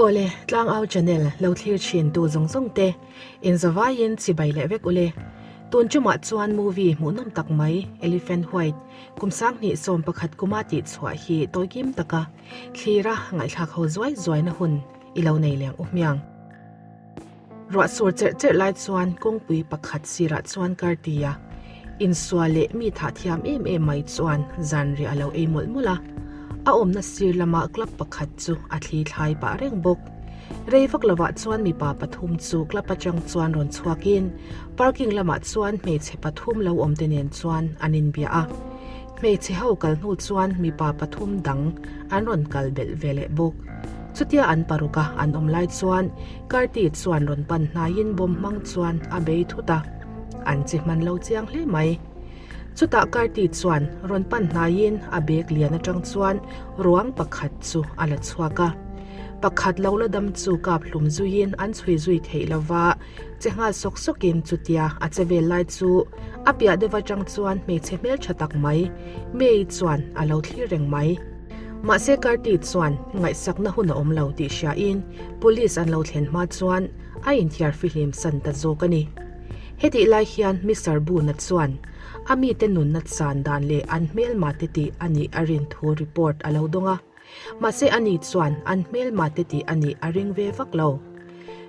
Awle, Tlangau Channel lo thlir thin tu zawng zawng te, in zavaiin chibai leh vek ule. Tun tumah chuan movie hmuhnawm tak mai Elephant White kum 2011 kuma tih chhuah hi tawikim taka thlira ngaihthlak ho zuai zuaina hun i lo nei leng u hmiang. Ruah sur cherh cherh lai chuan kawngpui pakhat sirah chuan Kartia insual leh mi thah thiam em em mai chuan zanriah a lo ei mawlh mawlh a. A awmna sir lama club pakhat chu a thli thlai pah reng bawk. Rei vak lovah chuan mipa pathum chu club atang chuan rawn chhuakin parking lamah chuan hmeichhe pathum lo awm te nen chuan an inbia a. Hmeichhe ho kal hnu chuan mipa pathum dang an rawn kal belh ve leh bawk. Chutia an paruk a an awm lai chuan Karti chuan rawn pan hnaiin bawm hmang chuan a bei thut a, an che hman lo chiang hle mai. Chutah Karti chuan rawn pan hnaiin a bag lian atang chuan ruang pakhat chu a la chhuak a. Pakhat lo la dam chu kap hlum zuiin an chhui zui theih lova, che nghal sawk sawkin chutia a che vel lai chu a piah deuh atang chuan hmeichhe hmeltha tak mai May chuan a lo thlir reng mai. Mahse Karti chuan ngaihsakna hun a awm lo tih hriain police an lo thlen hma chuan a inthiar fihlim san ta zawk a ni. Hetih lai hian Mister Boone-a chuan a mite nunna chan dan leh an hmelma te tih a nih a rin thu report a lo dawng a. Mahse ani chuan an hmelma te tih a nih a ring ve vak lo.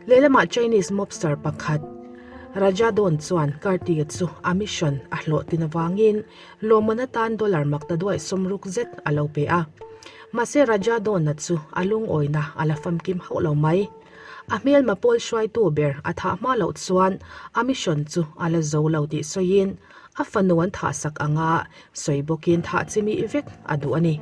Lehlamah Chinese mobster pakhat Raja Don chuan Karti-a chu a mission a hlawhtlin avangin lawmman atan dollar makta duaih sawmruk zet a lo pe a. Mahse Raja Don-a chu a lungawina a la famkim hauh lo mai. A hmelma pawl hruaitu ber a thah hma loh chuan a mission chu a la zo lo tih sawiin a fanu an thahsak anga sawi bawkin thah chimi vek a duh a ni.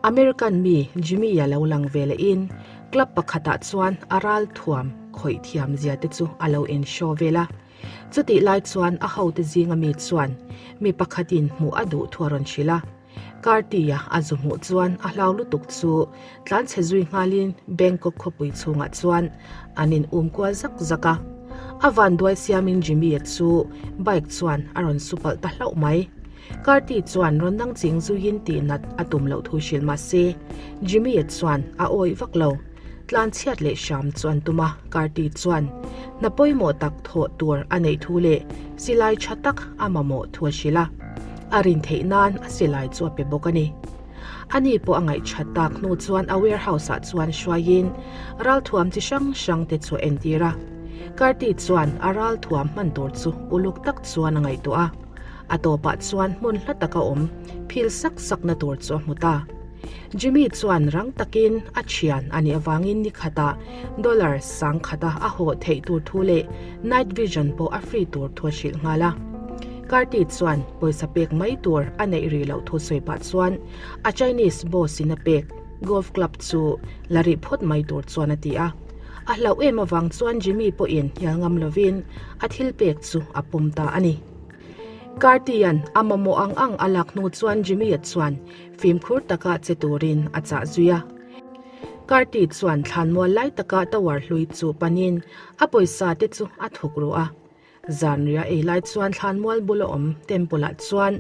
American mi Jimmy-a lo lang ve lehin club pakhatah chuan a ral thuam khawih thiam zia te chu a lo in show vel a. Chutih lai chuan a hote zinga mi chuan mi pakhatin hmuh a duh thu a rawn hrilh a. Karti-a a zu hmuh chuan a hlau lutuk chu tlanchhe zui nghalin Bangkok khawpui chhungah chuan an in um kual zak zak a. A vanduai siamin Jimmy-a chu bike chuan a rawn su palh ta hlauh mai. Karti chuan rawn nang ching zuiin tihnat a tum loh thu hrilh mah se Jimmy-a chuan a awih vak lo. Tlanchhiat leh hram chu an tum a, Karti chuan hna pawimawh tak thawh tur a neih thu leh silai tha tak a mamawh thu a hrilh a. A rin theih nan a silai chu a pe bawk a ni. Ani pawh a ngaihṭhat tak hnu chuan a warehouse ah chuan hruaiin ralthuam chi hrang hrang te chu a entir a. Karti chuan a ralthuam hman tur chu uluk tak chuan a ngaihtuah a. A tawpah chuan hmun hla taka awm phil sak sakna tur chu a hmu ta. Jimmy chuan rang takin a thian a nih avangin ni khatah dollar sang khata a hawh theih tur thu leh night vision pawh a free tur thu a hrilh nghal a. Karti chuan pawisa pek mai tur a neih rih loh thu sawi pah chuan a Chinese boss in a pek golf club chu la rih phawt mai tur chuan a ti a. A hlauh em avang chuan Jimmy pawhin hnial ngam lovin a thil pek chu a pawm ta a ni. Karti-a'n a mamawh ang ang a lak hnu chuan Jimmy-a chuan Fimkhur taka che turin a chah zui a. Karti chuan thlanmual lai taka tower hlui chu panin a pawisa te chu a thuk ru a. Zanriah ei lai chuan thlanmual bula awm temple ah chuan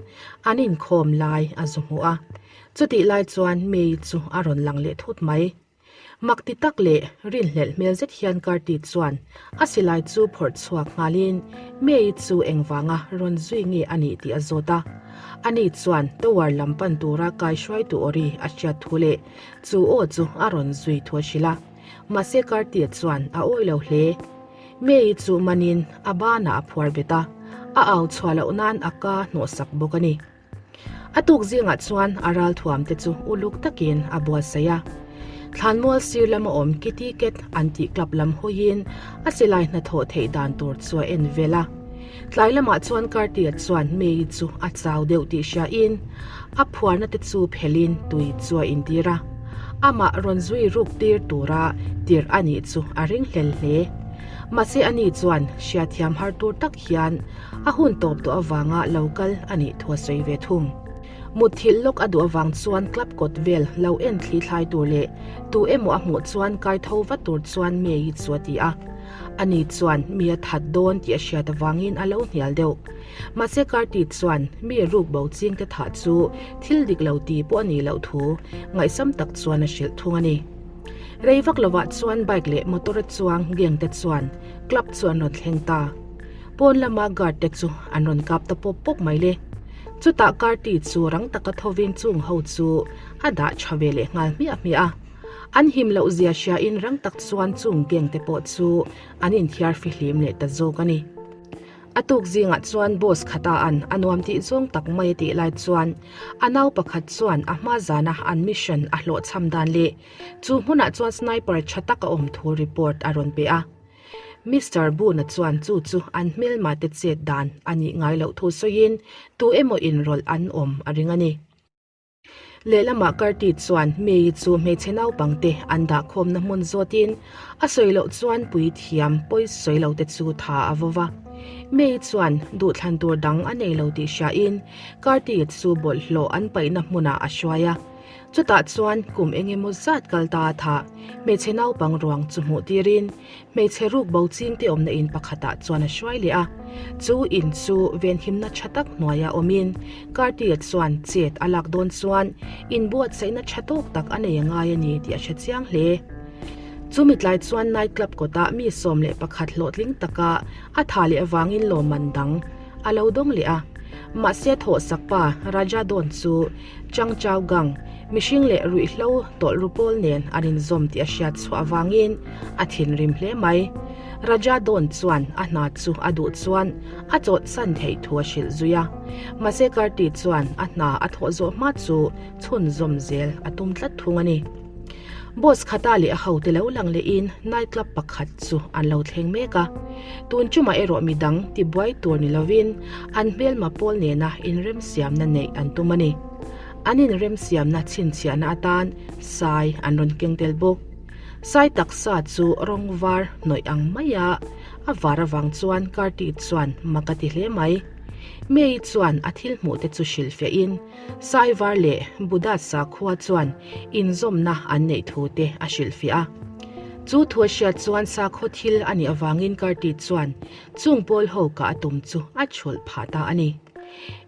an inkhawm lai a zu hmu a. Chutih lai chuan May chu a rawn lang leh thut mai. Mak ti tak leh rinhlelh hmel zet hian Karti chuan a silai chu phawrh chhuak nghalin May chu engvanga rawn zui nge a nih tih a zawt a. Ani chuan tower lam pan tura kaihruaitu awri a hriat thu leh chu aw chu a rawn zui thu a hrilh a. Mahse Karti chuan a awi lo hle. May chu manin a banah a phuar bet a, a au chhuah loh nan a ka hnawhsak bawk a ni. A tuk zingah chuan a ralthuam te chu uluk takin a buatsaih a. Thlanmual sir lama awm Kitty Cat an tih club lam hawiin a silai hnathawh theih dan tur chu a en vel a. Tlai lamah chuan Kartia chuan May chu a chau deuh tih hriain a phuarna te chu phelhin tui chu a intir a. Amah rawn zui ruk tir tura tirh a nih chu a ringhlel hle. Mahse ani chuan hriatthiam har tur tak hian A hun tawp tawh avanga lo kal a nih thu a sawi ve thung. Mutthilh lawk a duh avang chuan club kawt vel lo en thli thlai tur leh tu emaw a hmuh chuan kai tho vat tur chuan May-i chu a ti a. Ani chuan mi a that dawn tih a hriat avangin a lo hnial deuh. Mahse Karti chuan mi ruk bo chingte thah chu thil dik lo ti pawh a nih loh thu ngaihsam tak chuan a hrilh thung a ni. Rei vak lovah chuan bike leh motor a chuang gang te chuan club chu an rawn thleng ta. Pawn lama guard te chu an rawn kap ta pawp pawp mai le. Chutah Karti chu rang taka thovin chung ho chu a dah tha ve leh nghal hmiah hmiah a. An him loh zia hriain rang tak chuan chung gang te pawh chu an inthiar fihlim leh ta zawk a ni. A tuk zingah chuan boss khata an a nuam tih zawng tak mai a tih lai chuan a nau pakhat chuan a hma zana an mission a hlawhchham dan leh chu hmunah chuan sniper tha tak a awm thu report a rawn pe a. Mister Boone-a chuan chu chu an hmelma te chet dan a nih ngai loh thu sawiin tu emaw inrawlh an awm a ring a ni. Lehlamah Karti chuan May chu hmeichhe naupangte an dahkhawmna hmun zawtin a sawi loh chuan puithiam pawi sawi lo te chu tha a vaw va. May chuan duhthlan tur dang a nei lo tih hriain Karti chu bawlhhlawh an paihna hmunah a hruai a. Chutah chuan kum eng emaw zat kal ta a thah hmeichhe naupang ruang chu hmuh tirin Hmeichhe ruk bo chingte awmna in pakhatah chuan a hruai leh a, chu in chu venhimna tha tak hnuaia awmin Cartier chuan chet a lak dawn chuan inbuatsaihna tha tawk tak a nei a ngai a ni tih a hre chiang hle. Chumi tlai chuan night club kawtah mi 11 hlawhtling taka a tha leh avangin lawmman dang a lo dawng leh a, mahse thawhsak pa Raja Don chu Chang Chau Gang, mihring leh ruihhlo tawlh ru pawl nen an inzawm tih a hriat chhuah avangin a thinrim hle mai. Raja Don chuan a hna chu a duh chuan a chawlhsan theih thu a hrilh zui a. Mahse Karti chuan a hna a thawh zawh hma chu chhunzawm zel a tum tlat thung a ni. Boss khata leh a hote lo lang lehin night club pakhat chu an lo thleng mek a. Tun chumah erawh midang tibuai tur ni lovin an hmelma pawl nena inremsiamna neih an tum a ni. An inremsiamna chhinchhiahna atan sai an rawn keng tel bawk. Sai taksa chu rawng var hnawih ang maia a var avang chuan Karti chuan mak a ti hle mai. May chuan a thil hmuh te chu hrilhfiahin Saivar leh Buddha sakhua chuan inzawmna an neih thu te a hrilhfiah a. Chu thu a hriat chuan sakhaw thil a nih avangin Karti chuan chung pawl ho kah a tum chu a chhulh phah ta a ni.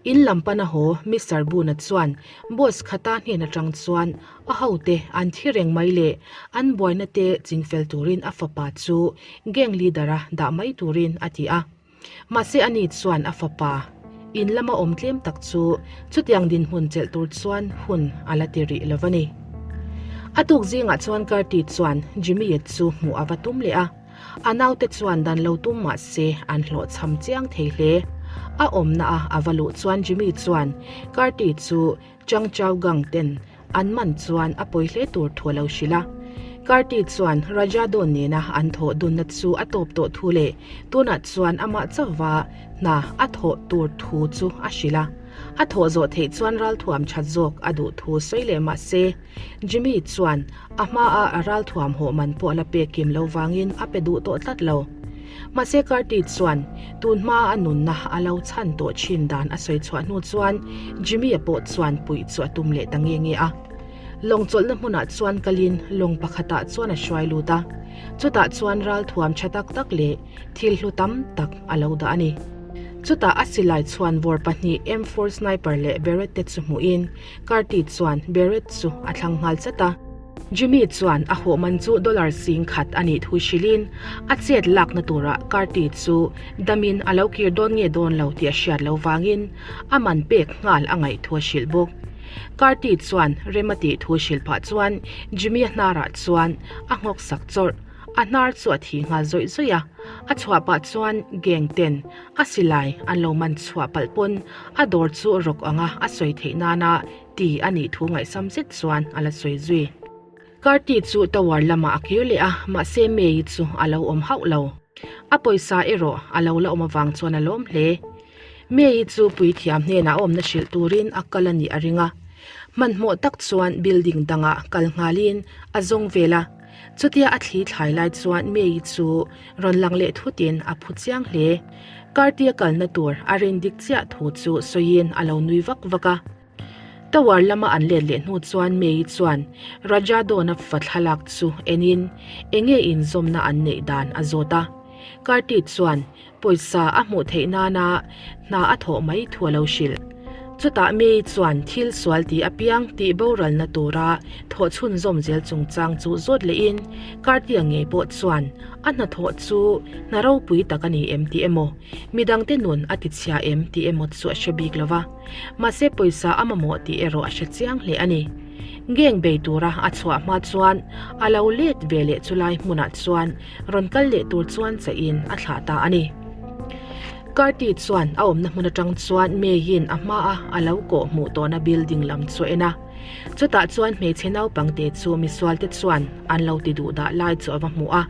In lam pana haw Mister Boone-a chuan boss khata hnen atang chuan a hote an thi reng mai leh an buaina te chingfel turin a fapa chu gang leader-a dah mai turin a ti a. Mahse ani chuan a fapa in lama awm tlem tak chu chutiang dinhmun chelh tur chuan hun a la ti rih lo va ni. A tuk zingah chuan Karti chuan Jimmy-a chu hmuh a va tum leh a, a naute chuan dan lo tum mah se an hlawhchham chiang thei hle. A awmna a a va luh chuan Jimmy chuan Karti chu Chang Chau Gang ten an man chuan a pawi hle tur thu a lo hrilh a. Karti chuan Raja Don nena an thawh dunna chu a tawp tawh thu leh tunah chuan amah chauhva hna a thawh tur thu chu a hrilh a. A thawh zawh theih chuan ralthuam that zawk a duh thu sawi leh mah se Jimmy chuan a hmaa a ralthuam hawh man pawh a la pek kim lo vangin a pe duh tawh tlat lo. Mahse Karti chuan tun hmaa a nunna a lo chhan tawh thin dan a sawi chhuah hnu chuan Jimmy-a pawh chuan puih chu a tum leh ta nge nge a. Lawng chawlhna hmunah chuan kalin lawng pakhatah chuan a hruai lut a, chutah chuan ralthuam tha tak tak leh thil hlu tam tak a lo dah a ni. Chutah a silai chhuan vawr pahnih M4 sniper leh Barrett te chu hmuhin Karti chuan Barrett chu a thlang nghal chat a. Jimmy chuan a hawh man chu dollar 10,000 a nih thu hrilhin a chet lakna turah Karti chu damin a lo kir dawn nge dawn lo tih a hriat lo vangin a man pek nghal a ngaih thu a hrilh bawk. Karti chuan rem a tih thu hrilh phah chuan Jimmy a hnarah chuan a nghawk sak chawrh. A hnar chu a thi nghal zawih zawih a, a chhuah pah chuan gang ten a silai an lo man chhuah palh pawn a dawr chu rawk anga a sawi theih nana ti a nih thu ngaihsam zet chuan a la sawi zui. Karti chu tower lamah a kir leh a, mahse May-i chu a lo awm hauh lo. A pawisa erawh a lo la awm avang chuan a lawm hle. May-i chu puithiam hnenah a awmna hrilh turin a kal a nih a ring a. Hmanhmawh tak chuan building dangah kal nghalin a zawng vel a. Chutia a thli thlai lai chuan May-i chu rawn lang leh thutin a phu chiang hle. Karti a kalna tur a rin dik chiah thu chu sawiin a lo nui vak vak a. Tower lama an let leh hnu chuan May-i chuan Raja Dawna fa thlalak chu enin enge inzawmna an neih dan a zawt a. Karti chuan pawisa a hmuh theih nana hna a thawh mai thu a lo hrilh. Chutah May chuan thil sual tih apiang tih boralna tura thawh chhunzawm zel chungchang chu zawt lehin Cartier ngei pawh chuan a hnathawh chu hna ropui tak a ni em tih emaw, midangte nun a tichhia em tih emaw chu a hre bik lo va. Mahse pawisa a mamawh tih erawh a hre chiang hle a ni. Gang bei tura a chhuah hma chuan a lo let ve leh chulai hmunah chuan rawn kal leh tur chuan chahin a thlah ta a ni. Carty chuan a awmna hmun atang chuan May-in a hmaa a lo kawh hmuh tawhna building lam chu a en a. Chutah chuan hmeichhe naupangte chu misualte chuan an lo ti duh dah lai chu a va hmu a,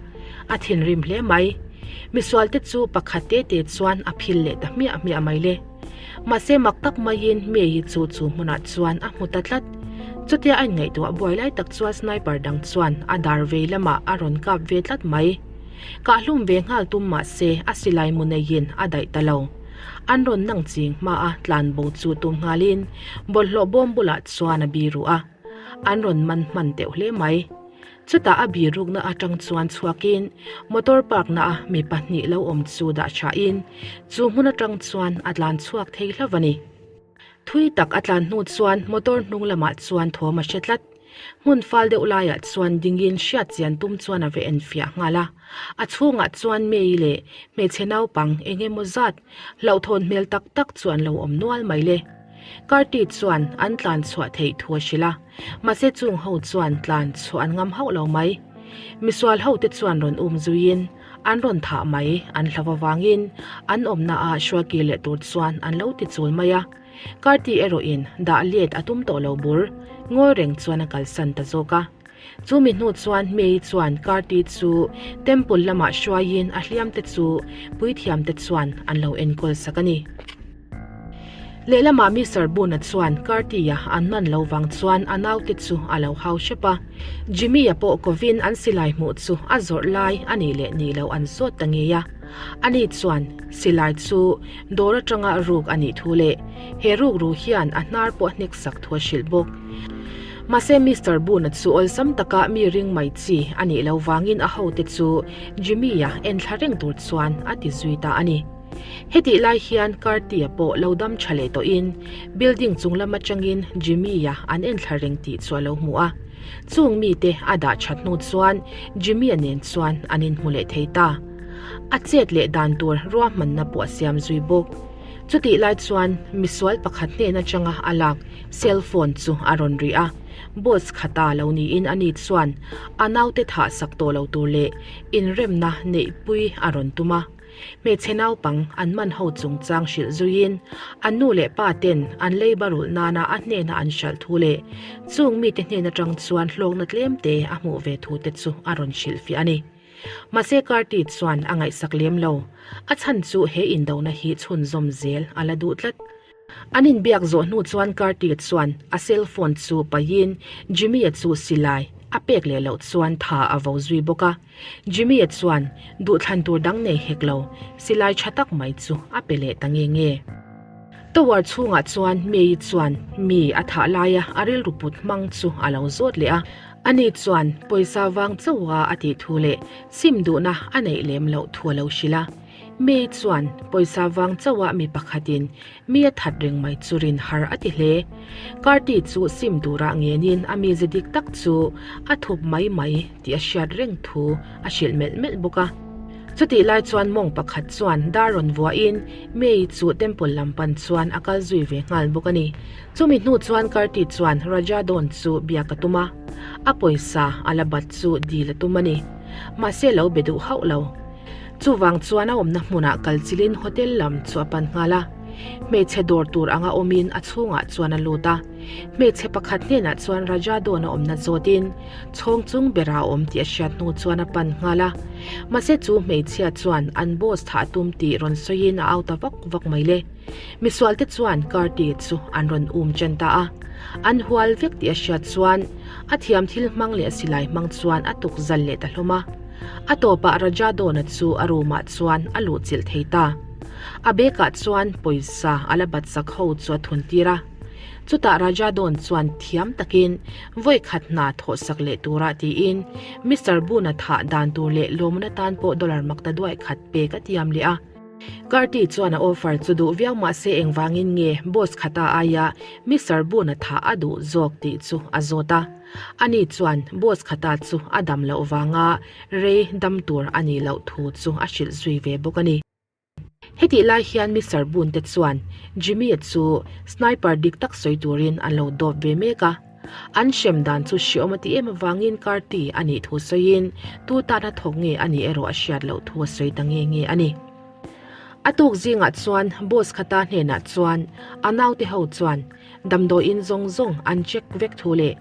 a thinrim hle mai. Misualte chu pakhat te te chuan a phil leh ta hmiah hmiah mai le. Mahse mak tak maiin May-i chu chu hmunah chuan a hmu ta tlat. Chutia a inngaihtuah buai lai tak chuan sniper dang chuan a dar vei lamah a rawn kap ve tlat mai. Kahhlum ve nghal tum mah se a silai mu neiin a daih ta lo. An rawn nang ching hma a tlan bo chu tum nghalin bawlhhlawh bawm bulah chuan a biru a. An rawn man hman teuh hle mai. Chutah a birukna atang chuan chhuakin motor park na a mi pahnih lo awm chu dah thain chu hmun atang chuan a tlan chhuak thei hlauh a ni. Thui tak a tlan hnu chuan motor hnung lamah chuan thawm a hre tlat. Hmun fal deuh laiah chuan dingin hriat chian tum chuan a va enfiah nghal a. A chhungah chuan May leh hmeichhe naupang eng emaw zat hlauhthawn hmel tak tak chu an lo awm nual mai le. Karti chuan an tlan chhuah theih thu a hrilh a, mahse chung ho chuan tlan chhuah an ngam hauh lo mai. Misual ho te chuan rawn um zuiin an rawn thah mai an hlau avangin an awmna ah hruaikir leh tur chuan an lo ti chul mai a. Karti erawhin dah let a tum tawh lo bur, ngawi reng chuan a kalsan ta zawk a. Chumi hnu chuan May chuan Karti chu temple lamah hruaiin a hliamte chu puithiamte chuan an lo enkawl sak a ni. Lehlamah Mister Boone-a chuan Karti-a an man lo vang chuan a naute chu a lo hau hrep a. Jimmy-a pawh kovin an silai hmuh chu a zawrh lai a nih leh nih loh an zawt ta ngei a. Ani chuan silai chu dawr atanga ruk a nih thu leh he rukru hian a hnar pawh a hnek sak thu a hrilh bawk. Mahse Mister Boone-a chu awlsam taka mi ring mai chi a nih loh vangin a hote chu Jimmy-a enthla reng tur chuan a ti zui ta a ni. Hetih lai hian Karti-a pawh lo dam tha leh tawhin building chung lam atangin Jimmy-a an enthla reng tih chu a lo hmu a. Chung mite a dah that hnu chuan Jimmy-a nen chuan an inhmu leh thei ta. A chet leh dan tur ruahmanna pawh a siam zui bawk. Chutih lai chuan misual pakhat hnen atanga a lak cell phone chu a rawn ri a. Boss khata lo niin ani chuan a naute thah sak tawh lo tur leh inremna neihpui a rawn tum a. Hmeichhe naupang an man ho chungchang hrilh zuiin an nu leh pa ten an leiba rulh nana a hnena an hralh thu leh chung mite hnen atang chuan hlawkna tlem te a hmuh ve thu te chu a rawn hrilhfiah a ni. Mahse Karti chuan a ngaihsak lem lo, a chhan chu he indona hi chhunzawm zel a la duh tlat. An inbiak zawh hnu chuan Karti chuan a cell phone chu paihin Jimmy-a chu silai a pek leh loh chuan tha a vo zui bawk a. Jimmy-a chuan duhthlan tur dang nei hek lo, silai tha tak mai chu a pe leh ta nge nge. Tower chhungah chuan May-i chuan mi a thah laia a rilru put hmang chu a lo zawt leh a. Ani chuan pawisa vang chauha a tih thu leh sim duhna a neih lem loh thu a lo hrilh a. May chuan pawisa vang chauha mi pakhatin mi a that reng mai chu rin har a ti hle. Karti chu sim turah ngenin a mize dik tak chu a thup mai mai tih a hriat reng thu a hrilh melh melh bawk a. Chutih lai chuan mawng pakhat chuan dar rawn vuahin May chu temple lam pan chuan a kal zui ve nghal bawk a ni. Chumi hnu chuan Karti chuan Raja Dawn chu biak a tum a, a pawisa a la bat chu dil a tum a ni. Mahse lo be duh hauh lo. Chuvang chuan a awmna hmunah kal chilin hotel lam chu a pan nghal a. Hmeichhe dawr tur anga awmin a chhungah chuan a lut a. Hmeichhe pakhat hnenah chuan Raja Dawn a awmna zawtin chhawng chung bera a awm tih a hriat hnu chuan a pan nghal a. Mahse chu hmeichhia chuan an boss thah a tum tih rawn sawiin a au ta vak vak mai le. Misualte chuan Karti chu an rawn um chen ta a. An hual vek tih a hriat chuan a thiam thil hmang leh silai hmang chuan a tuk zal leh ta hlawm a. A tawpah Raja Dawna chu a room ah chuan a luh chilh thei ta. A bag ah chuan pawisa a la bat sak ho chu a thun tir a. Chutah Raja Dawn chuan thiam takin vawi khat hna thawh sak leh tura tiin Mister Boon-a thah dan tur leh lawmna tan pawh dollar makta duai khat pek a tiam leh a. Carty chuan a offer chu duh viau mahse engvangin nge boss khata aia Mister Boone-a thah a duh zawk tih chu a zawt a. Ani chuan boss khata chu a dam loh vanga rei dam tur a nih loh thu chu a hrilh zui ve bawk a ni. Hetih lai hian Mister Boone te chuan Jimmy-a chu sniper dik tak sawi turin an lo dawp ve mek a. An hrem dan chu hriawm a ti em avangin Carty a nih thu sawiin tu tana thawk nge a nih erawh a hriat loh thu a sawi ta nge nge a ni. A tuk zingah chuan boss khata hnenah chuan a naute ho chuan damdawiin zawng zawng an check vek thu leh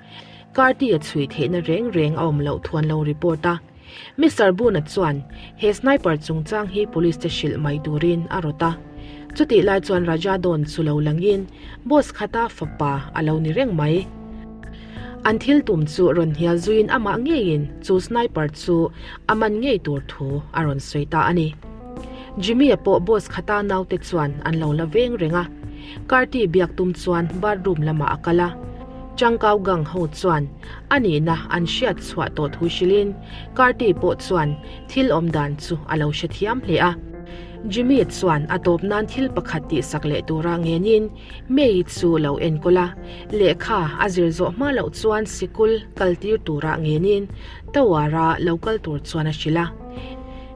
Carty a chhui theihna reng reng a awm loh thu an lo report a. Mister Boone-a chuan he sniper chungchang hi police te hrilh mai turin a rawt a. Chutih lai chuan Raja Don chu lo langin boss khata fapa a lo ni reng mai. An thil tum chu rawn hnial zuiin amah ngeiin chu sniper chu a man ngei tur thu a rawn sawi ta a ni. Jimmy-a pawh boss khata naute chuan an lo la veng reng a. Carty biak tum chuan bathroom lamah a kal a. Changkau gang ho chuan a nihna an hriat chhuah tawh thu hrilhin Carty pawh chuan thil awm dan chu a lo hrethiam hle a. Jimmy chuan a tawp nan thil pakhat tihsak leh tura ngenin May chu lo enkawl a, lehkha a zir zawh hma loh chuan sikul kal tir tura ngenin Tower-a lo kal tur chuan a hrilh a.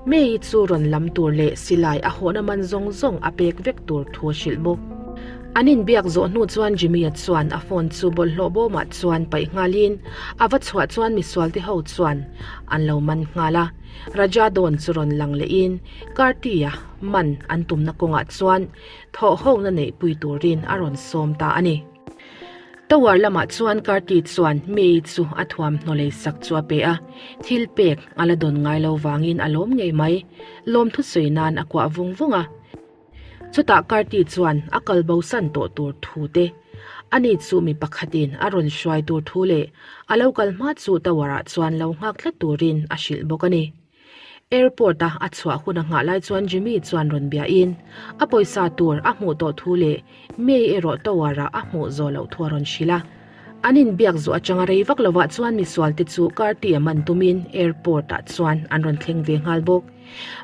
May chu rawn lam tur leh silai a hawhna man zawng zawng a pek vek tur thu a hrilh bawk. An inbiak zawh hnu chuan Jimmy-a chuan a phone chu bawlhhlawh bawmah chuan paih nghalin a va chhuah chuan misualte ho chuan an lo man nghal a. Raja Dawn chu rawn lang lehin Karti-a man an tumna kawngah chuan thawhhona neihpui turin a rawn sawm ta a ni. Tower lamah chuan Karti chuan May chu a thuamhnaw lei sak chu a pe a, thil pek a la dawn ngai lo vangin a lawm ngei mai. Lawmthu sawi nan a kuah vung vung a. Chutah Karti chuan a kal bosan tawh tur thu te, ani chu mi pakhatin a rawn hruai tur thu leh a lo kal hma chu tower ah chuan lo nghak tlat turin a hrilh bawk a ni. Airport a a chhuah hun a nghah lai chuan Jimmy chuan rawn biahin a pawisa tur a hmuh tawh thu leh May erawh tower ah a hmuh zawh loh thu a rawn hrilh a. An inbiak zawh atanga rei vak lovah chuan misualte chu Karti a man tumin airport ah chuan an rawn thleng ve nghal bawk.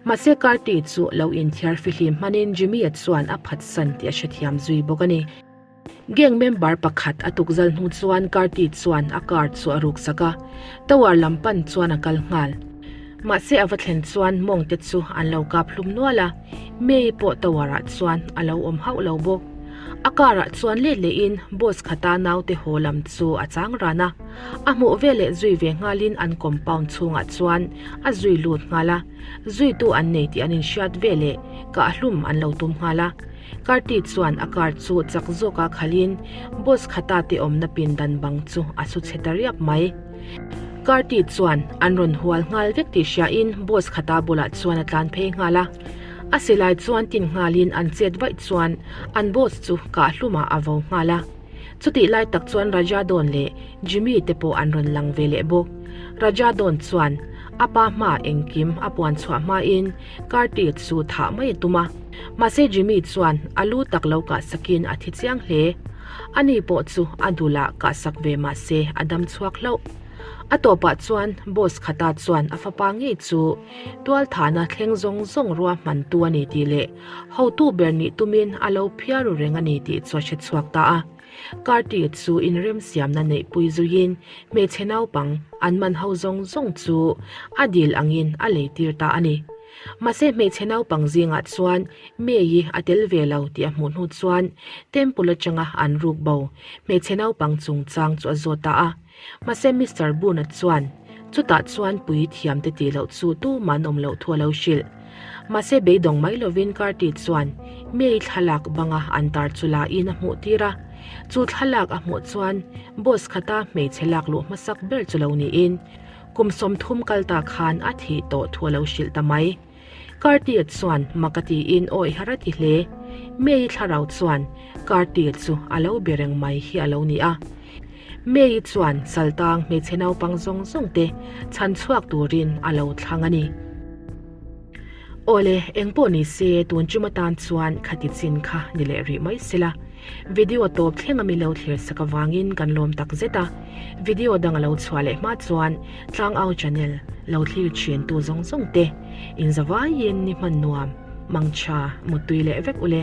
Mahse Karti chu lo inthiar fihlim hmanin Jimmy-a chuan a phatsan tih a hrethiam zui bawk a ni. Gang member pakhat a tukzal hnu chuan Karti chuan a car chu a ruksak a, tower lam pan chuan a kal nghal. Mahse a va thlen chuan mawng te chu an lo kap hlum nual a, May pawh tower ah chuan a lo awm hauh lo bawk. A car ah chuan let lehin boss khata naute haw lam chu a chang ran a, a hmuh veleh zui ve nghalin an compound chhungah chuan a zui lut nghal a, zuitu an nei tih an inhriat veleh kahhlum an lo tum nghal a. Karti chuan a car chu chak zawka khalhin boss khata te awmna pindan bang chu a su chhe ta riap mai. Karti chuan an rawn hual nghal vek tih hriain boss khata bulah chuan a tlan phei nghal a. A silai chuan tin nghalin an chet vaih chuan an boss chu kahhlumah a vo nghal a. Chutih lai tak chuan Raja Don leh Jimmy te pawh an rawn lang ve leh bawk. Raja Don chuan a pa hma engkim a puan chhuah hmain Karti chu thah mai a tum a. Mahse Jimmy chuan a lu tak lo kah sakin a thi chiang hle. Ani pawh chu a dulah kah sak ve mahse a dam chhuak hlauh. A tawpah chuan boss khata chuan a fapa ngei chu tualthahna thleng zawng zawng ruahmantu a ni tih leh hotu ber nih tumin a lo phiar ru reng a ni tih chu a hre chhuak ta a. Karti chu inremsiamna neihpui zuiin hmeichhe naupang an man ho zawng zawng chu a dil angin a leitir ta a ni. Mahse hmeichhe naupang zingah chuan May-i a tel ve lo tih a hmuh hnu chuan Temple atanga an ruk bo hmeichhe naupang chungchang chu a zawt ta a. Mahse Mister Boone-a chuan chutah chuan pui thiam te tih loh chu tumah an awm loh thu a lo hrilh. Mahse beidawng mai lovin Carty chuan May thlalak banga an tar chu la in a hmuh tir a. Chu thlalak a hmuh chuan boss khata hmeichhe lak luh hmasak ber chu lo niin kum 30 kal ta khan a thih tawh thu a lo hrilh ta mai. Carty chuan mak a tiin awi har a ti hle. May thlarau chuan Carty chu a lo be reng mai hi a lo ni a. May chuan saltang hmeichhe naupang zawng zawng te chhan chhuak turin a lo thlang a ni. Awle, engpawh ni se tun chum atan chuan khati chin kha ni leh rih mai sela. Video tawp thleng a mi lo thlir sak avangin kan lawm tak zet a. Video dang a lo chhuah leh hma chuan Tlangau channel lo thlir thin tu zawng zawng te inzavaiin ni hman nuam. Mangtha, muttui leh vek ule.